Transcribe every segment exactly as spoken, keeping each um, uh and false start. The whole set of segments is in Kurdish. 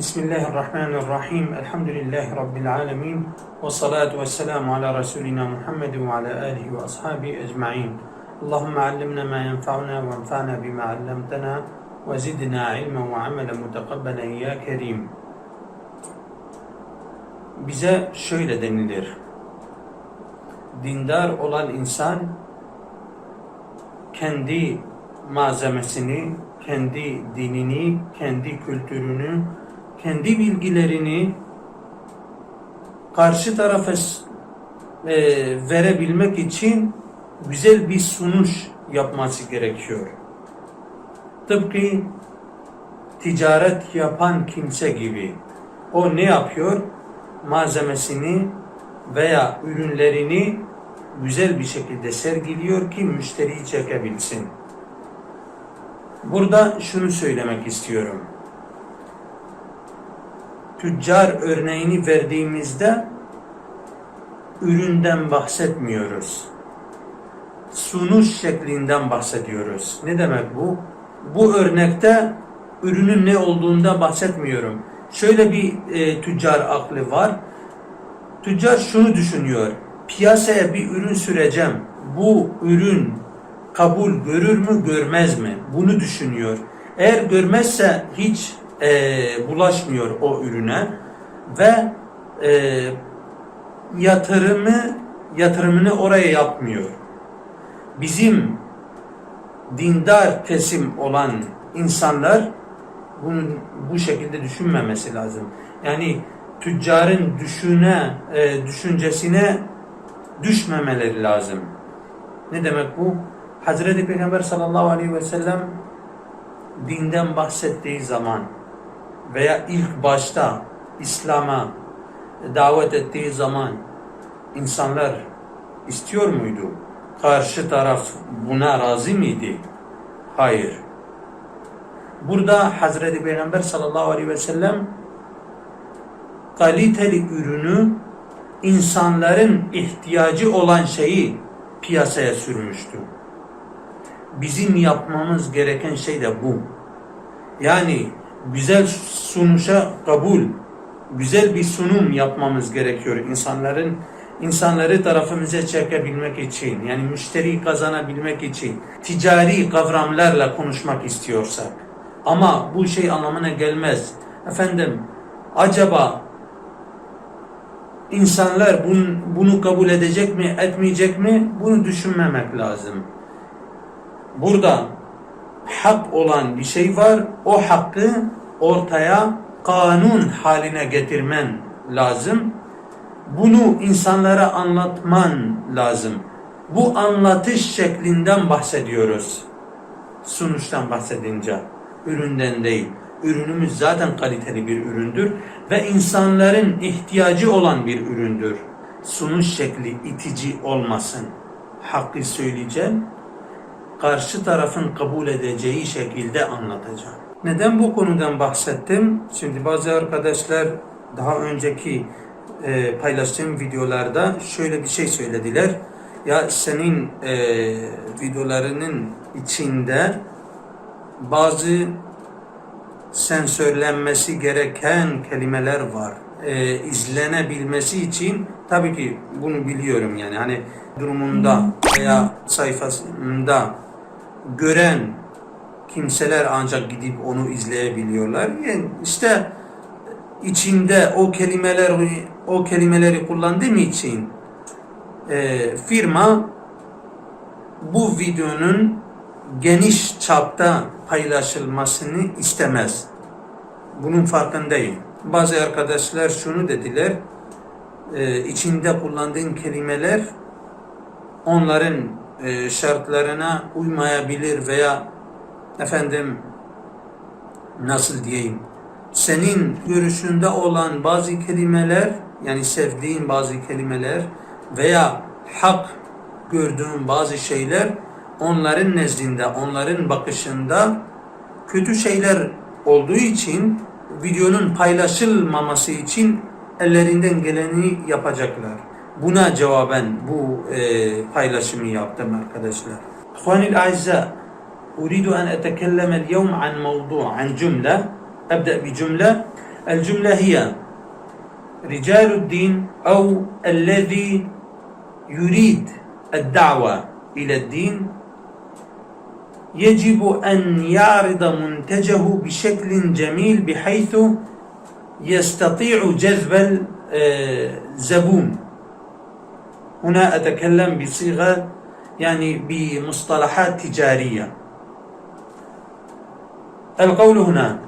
بسم الله الرحمن الرحيم. الحمد لله رب العالمين. والصلاة والسلام على رسولنا محمد وعلى آله وأصحابه أجمعين. اللهم علمنا ما ينفعنا وانفعنا بما علمتنا وزدنا علما وعملا متقبلا يا كريم. Bize şöyle denilir. Dindar olan insan kendi malzemesini, kendi dinini, kendi kültürünü, kendi bilgilerini karşı tarafa s-, e, verebilmek için güzel bir sunuş yapması gerekiyor. Tıpkı ticaret yapan kimse gibi. O ne yapıyor? Malzemesini veya ürünlerini güzel bir şekilde sergiliyor ki müşteriyi çekebilsin. Burada şunu söylemek istiyorum. Tüccar örneğini verdiğimizde üründen bahsetmiyoruz. Sunuş şeklinden bahsediyoruz. Ne demek bu? Bu örnekte ürünün ne olduğunda bahsetmiyorum. Şöyle bir, e, tüccar aklı var. Tüccar şunu düşünüyor. Piyasaya bir ürün süreceğim. Bu ürün kabul görür mü, görmez mi? Bunu düşünüyor. Eğer görmezse hiç, e, bulaşmıyor o ürüne ve, e, yatırımı, yatırımını oraya yapmıyor. Bizim dindar kesim olan insanlar bunu, bu şekilde düşünmemesi lazım. Yani tüccarın düşüne, e, düşüncesine düşmemeleri lazım. Ne demek bu? Hazreti Peygamber sallallahu aleyhi ve sellem dinden bahsettiği zaman veya ilk başta İslam'a davet ettiği zaman insanlar istiyor muydu? Karşı taraf buna razı mıydı? Hayır. Burada Hazreti Peygamber sallallahu aleyhi ve sellem kaliteli ürünü, insanların ihtiyacı olan şeyi piyasaya sürmüştü. Bizim yapmamız gereken şey de bu. Yani güzel sunuşa kabul, güzel bir sunum yapmamız gerekiyor insanların, insanları tarafımıza çekebilmek için, yani müşteri kazanabilmek için ticari kavramlarla konuşmak istiyorsak. Ama bu şey anlamına gelmez. Efendim, acaba insanlar bun-, bunu kabul edecek mi, etmeyecek mi? Bunu düşünmemek lazım. Burada hak olan bir şey var. O hakkı ortaya kanun haline getirmen lazım. Bunu insanlara anlatman lazım. Bu anlatış şeklinden bahsediyoruz. Sunuştan bahsedince, üründen değil. Ürünümüz zaten kaliteli bir üründür ve insanların ihtiyacı olan bir üründür. Sunuş şekli itici olmasın. Hakkı söyleyeceğim, karşı tarafın kabul edeceği şekilde anlatacağım. Neden bu konudan bahsettim? Şimdi bazı arkadaşlar daha önceki, e, paylaştığım videolarda şöyle bir şey söylediler. Ya senin, e, videolarının içinde bazı sensörlenmesi gereken kelimeler var. E, izlenebilmesi için, tabii ki bunu biliyorum yani, hani durumunda veya sayfasında gören kimseler ancak gidip onu izleyebiliyorlar. Yani işte içinde o kelimeler, o kelimeleri kullandığım için, e, firma bu videonun geniş çapta paylaşılmasını istemez. Bunun farkındayım. Bazı arkadaşlar şunu dediler, e, içinde kullandığın kelimeler onların, e, şartlarına uymayabilir veya efendim, nasıl diyeyim, senin görüşünde olan bazı kelimeler, yani sevdiğin bazı kelimeler veya hak gördüğün bazı şeyler onların nezdinde, onların bakışında kötü şeyler olduğu için videonun paylaşılmaması için ellerinden geleni yapacaklar. Buna cevaben bu, e, paylaşımı yaptım arkadaşlar. إخواني الأعزاء، أريد أن أتكلم اليوم عن موضوع، عن جملة، أبدأ بجملة الجملة هي: رجال الدين أو الذي يريد الدعوة إلى الدين يجب أن يعرض منتجه بشكل جميل بحيث يستطيع جذب الزبون. هنا أتكلم بصيغة، يعني، بمصطلحات تجارية. القول هنا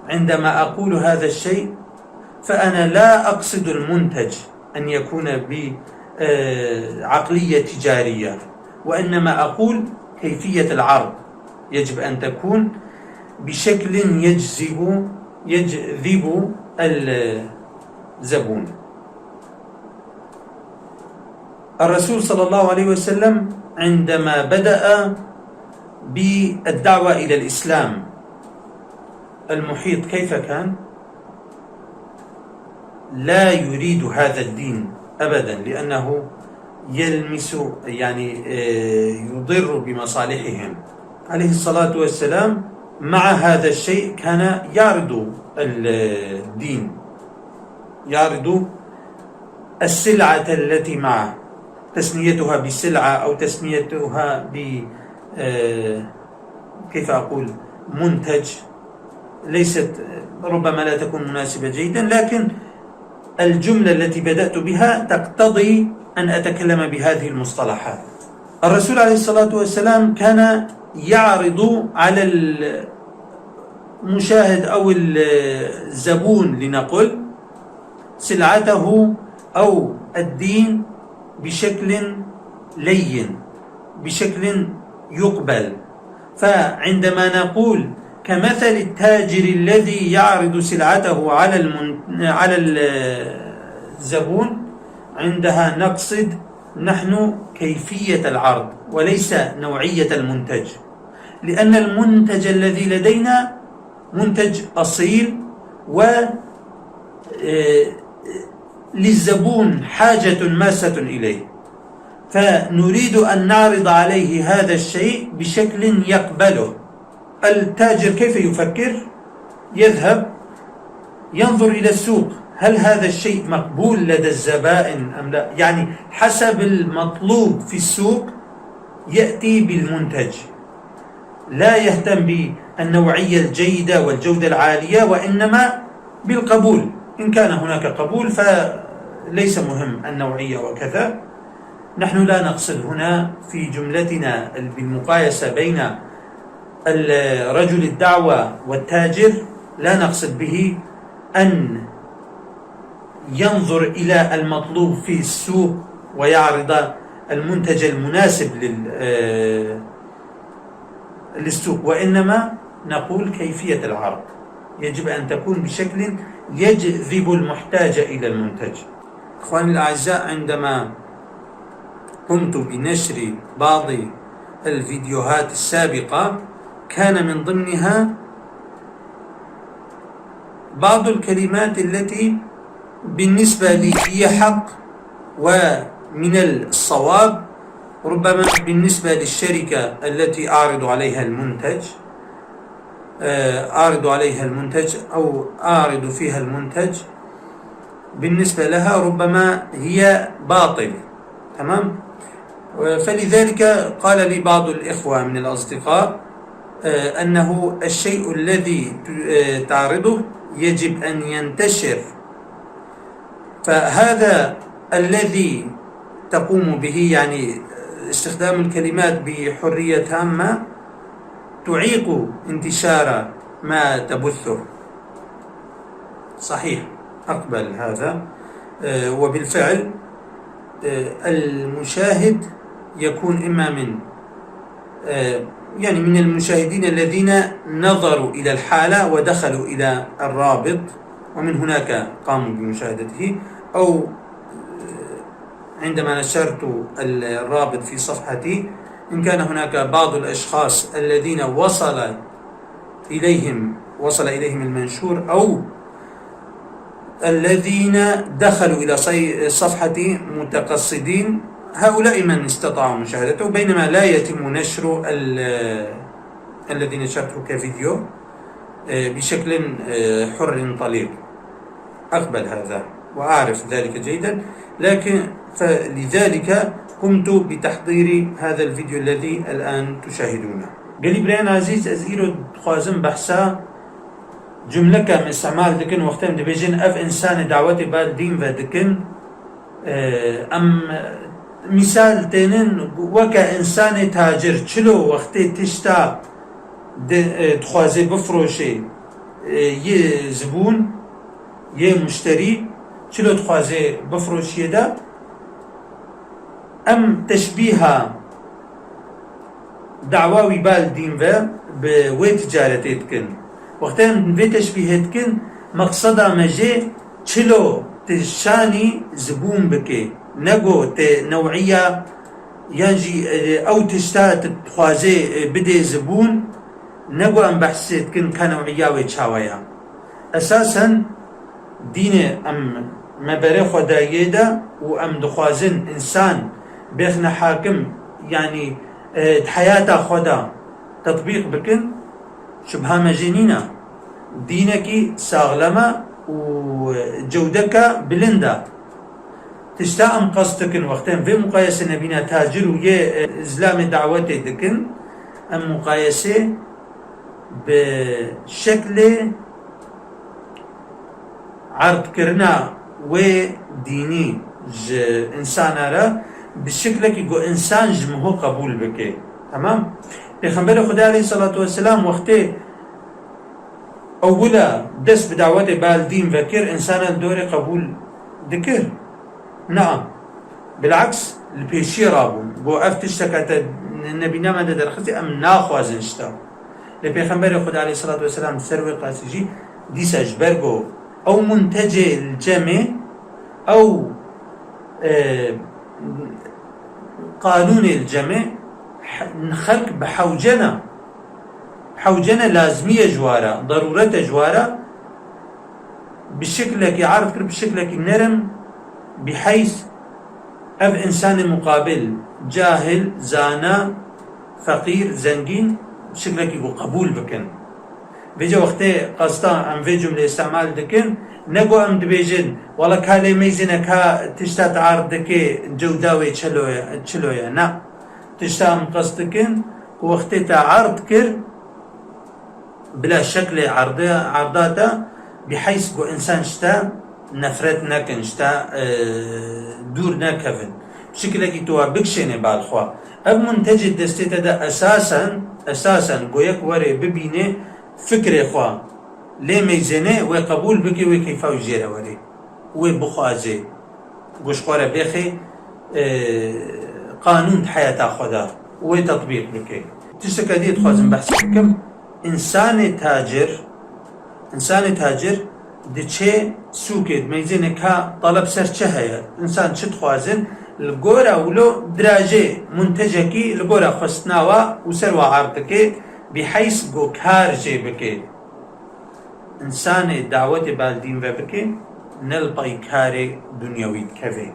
عندما أقول هذا الشيء فأنا لا أقصد المنتج أن يكون بعقلية تجارية، وإنما أقول كيفية العرض يجب أن تكون بشكل يجذب يجذب الزبون. الرسول صلى الله عليه وسلم عندما بدأ بالدعوة إلى الإسلام، المحيط كيف كان؟ لا يريد هذا الدين أبدا، لأنه يلمس، يعني، آه، يضر بمصالحهم. عليه الصلاة والسلام مع هذا الشيء كان يعرض الدين، يعرض السلعة التي معه، تسميتها بسلعة أو تسميتها ب، آه، كيف أقول، منتج، ليست، ربما لا تكون مناسبة جيدا، لكن الجملة التي بدأت بها تقتضي أن أتكلم بهذه المصطلحات. الرسول عليه الصلاة والسلام كان يعرض على المشاهد أو الزبون، لنقل، سلعته أو الدين بشكل لين، بشكل يقبل. فعندما نقول كمثل التاجر الذي يعرض سلعته على المن-، على الزبون، عندها نقصد نحن كيفية العرض وليس نوعية المنتج، لأن المنتج الذي لدينا منتج أصيل و، آه، للزبون حاجة ماسة إليه، فنريد أن نعرض عليه هذا الشيء بشكل يقبله. التاجر كيف يفكر؟ يذهب ينظر إلى السوق، هل هذا الشيء مقبول لدى الزبائن أم لا؟ يعني حسب المطلوب في السوق يأتي بالمنتج، لا يهتم بالنوعية الجيدة والجودة العالية، وإنما بالقبول. إن كان هناك قبول فليس مهم النوعية وكذا. نحن لا نقصد هنا في جملتنا بالمقايسة بين رجل الدعوة والتاجر، لا نقصد به أن ينظر إلى المطلوب في السوق ويعرض المنتج المناسب لل-، آه، للسوق، وإنما نقول كيفية العرض يجب أن تكون بشكل يجذب المحتاج إلى المنتج. إخواني الأعزاء، عندما قمت بنشر بعض الفيديوهات السابقة، كان من ضمنها بعض الكلمات التي بالنسبة لي هي حق ومن الصواب، ربما بالنسبة للشركة التي أعرض عليها المنتج، آه، أعرض عليها المنتج أو أعرض فيها المنتج، بالنسبة لها ربما هي باطل. تمام؟ فلذلك قال لي بعض الإخوة من الأصدقاء، آه، أنه الشيء الذي ت-، آه، تعرضه يجب أن ينتشر. فهذا الذي تقوم به، يعني استخدام الكلمات بحرية تامة، تعيق انتشار ما تبثه. صحيح، أقبل هذا. آه، وبالفعل، آه، المشاهد يكون إما من، آه، يعني من المشاهدين الذين نظروا إلى الحالة ودخلوا إلى الرابط، ومن هناك قاموا بمشاهدته، أو، آه، عندما نشرت الرابط في صفحتي، إن كان هناك بعض الأشخاص الذين وصل إليهم، وصل إليهم المنشور، أو الذين دخلوا إلى صي-، صفحتي متقصدين، هؤلاء من استطاعوا مشاهدته، بينما لا يتم نشر ال-، الذي نشرته كفيديو، آه، بشكل، آه، حر طليق. أقبل هذا وأعرف ذلك جيدا، لكن فلذلك قمت بتحضير هذا الفيديو الذي الآن تشاهدونه. Gelî birayên ezîz, ez îro dixwazim behsa cumleke em îstimal dikin, wextê em dibêjin ev însanê dawetê bal dîn ve dikin, e, em mîsal tênin weke însanê tacir, çilo wextê tişta di-, e, dixwazê bifroşê, e, yê zibûn, yê muşterî, çilo dixwazê bifroşiyê de, em teşbîha dawa wî bal dîn ve bi wê ticaretê dikin. Wextê em vê teşbîhê dikin, meqseda me jê çilo ti şanî zibûn bike, ne go ti new'iya yan jî, e, ew tişta tu dixwazê, e, bidê zibûn, ne ku em behsê dikin ka new'iya wê çawa ya. Esasen dînê em me berê xwe dayê de û em dixwazin însan bêxne hakim, yanî, e, di heyata xwe de tetbîq bikin, şibha me jê nîne. Dînekî saxlem e û cewdeke bilind e. Tişta em qest dikin, wextê em vê muqayesê nebîne tacir û yê, e, zilamê dawetê dikin, em muqayesê bi şeklê erdkirina wê dînî ji însana re bi şeklekî ku însan ji miho qebûl bike. Temam? Pêxemberê Xwedê aleyhisselatu vesselam wextê ewila dest bi dawetê bal dîn vekir, însana li dorê qebûl dikir? Na. Bilaks li pêşiyê rabûn. Got, ev tişteke te nebîna me de derxistî, em naxwazin ji te. Lê Pêxemberê Xwedê aleyhisselatu vesselam ser wê qasî jî dîsa ji ber got, ew muntecê li cemê, ew, e, qanûnê li cemê, he-, xelk bi hewce ne. Hewce ne lazimî ye ji wa re, derûret e ji wa re, bi şeklekî erd kir, bi şeklekî nerm, bîheys ev însanê muqabil, cahil, zana, feqîr, zengîn, bi şeklekî ku qebûl bikin. Vêca wextê qesta em vê cumlê îstimal dikin, ne ku em dibêjin, wela ka lê meyzêne ka tişta te erd dike, cewda wê çilo ye, çilo ye. Na. Tişta em qest dikin, ku wextê te erd kir, bila şeklê erde, erda te, bîheys ku însan ji te nefret nekin, ji te, e, dûr nekevin. Bi şekilekî tu wa bikişênê bal xwe. Ev muntecê destê te de esasen, esasen ku yek were bibîne, fikrê xwe lê meyzêne, wê qebûl bike, wê keyfa wî jê re were. Wê bixwaze. Ku ji xwe re bêxê, e, qanûn di heyata xwe de wê tetbîq bike. Tişteke dî dixwazim behsê bikim. Însanê tacir, însanê tacir diçe sûkê, dimeyzêne ka taleb ser çi heye, însan çi dixwazin, li gora wilo dirajê muntecekî li gora xwestina wa û ser wa erd dike, bîheys ku kar jê bike. Însanê dawetê bal dîn ve bike, ne li pey karê dunyewî dikeve.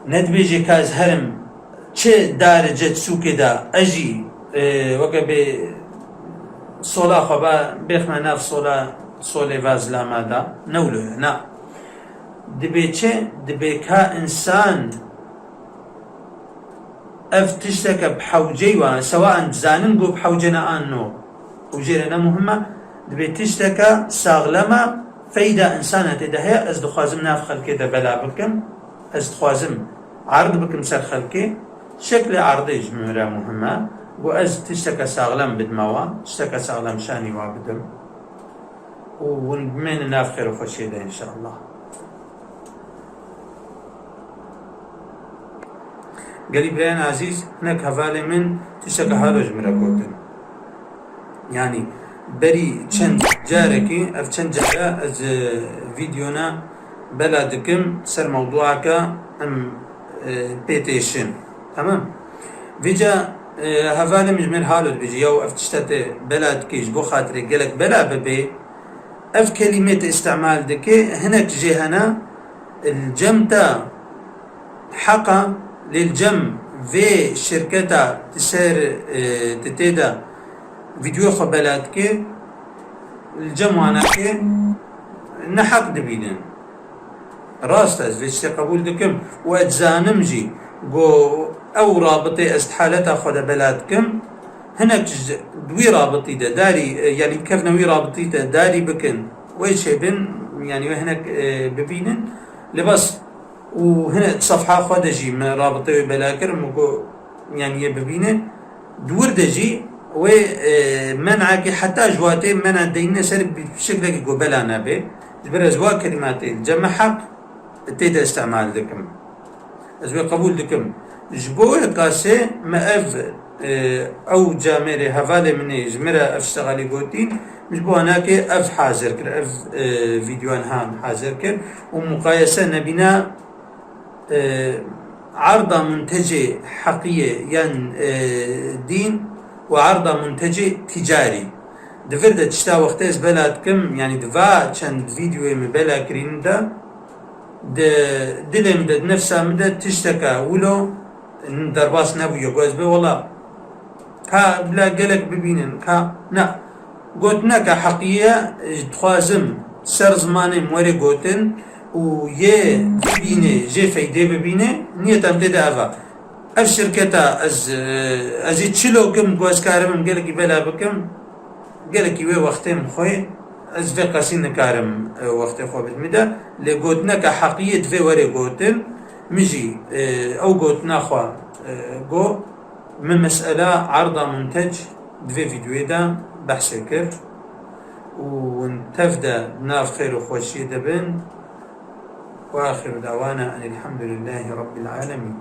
Ne dibêje ka ez herim çi darice di sûkê de, ez jî, e, weke bê sola xwe ba, bêxme nav sola, solê va zilama da. Ne wilo ye, na. Dibê çi? Dibê ka însan ev tişteke bi hewceyî wa, sewaen dizanin ku bi hewce ne an no, û jê re ne muhim e, dibê tişteke saxlem e, feyda însana tê de heye, ez dixwazim nav xelkê de bela bikim, ez dixwazim erd bikim ser xelkê, şeklê erdê ji min re muhim e, ku ez tişteke saxlem bidime wa, tişteke saxlem şanî wa bidim. û hûn bimênin nav xêr û xweşiyê de, înşallah. Gelî birayên ezîz, hinek hevalê min tişteke halo ji min re gotin. Yanî, berî çend carekî, ev çend care ez, e, vîdyona bela dikim ser mewduaka em, e, pê têşin. Tamam? Vêca, e, hevalê min ji min halo dibêje, yaw ev tişta te bela dikê, ji bo xatirê gelek bela bibe, ev kelîmê te îstimal dike, hinek jê hene, li cem te heq e, lê li cem vê şirketa ti ser, e, ti tê de vîdyoyê xwe bela dike, li cem wan e ke, heq dibînin. Rast e, ez vê tiştê qebûl dikim û ez dizanim jî ku ew rabitê ez di haleta xwe de bela dikim, hinek ji di wî rabitî de darî, e, yanî bikevine wî rabitî de darî bikin, wê çêbin, yanî wê hinek, e, bibînin. Lê bes û hinek di sefha xwe de jî min rabitê wê bela kir, min got, yanî yê bibîne. Di wir de jî wê, e, menakê heta ji watê mena deyne ser bi şeklekî ku bela nebe. Ji ber ez wa kelîmatê li cem me heq tê de îstimal dikim. Ez wê qebûl dikim. Ji bo wê qasê me ev, e, ew camêrê hevalê min ê ji min re ev ştegalî gotîn, min ji bo hanakê ev hazir kir, ev, e, vîdyoyan han hazir kir û muqayese nebîna, e, erda muntecê heqiyê yan, e, dîn û erda muntecê tîcarî. Di vir de tişta wextê ez bela dikim, yanî di va çend vîdyoyê min bela kirîn de, di dilê min de, di nefsa min de tişteke wilo derbas nebûye. Got ez bê wela ka bila gelek bibînin, ka ne. Gotineke heqî ye, dixwazim ser zimanê min were gotin û yê bibîne, jê feydê bibîne, niyeta min tê de ev e. Ev şirketa ez, e, ez ê çilo kim ku ez karim em gelekî bela bikim, gelekî wê wextê min xwe, ez vê qasî nikarim, e, wextê xwe bidim de. Lê gotineke heqiyê divê were gotin, min jî, e, ew gotina xwe, e, got, min mesela erda muntec di vê vîdyoyê de behsê kir û hûn tev de nav xêr û xweşiyê de bin. Wa axiru dawana enîl hemdulillahî rabbil alemîn.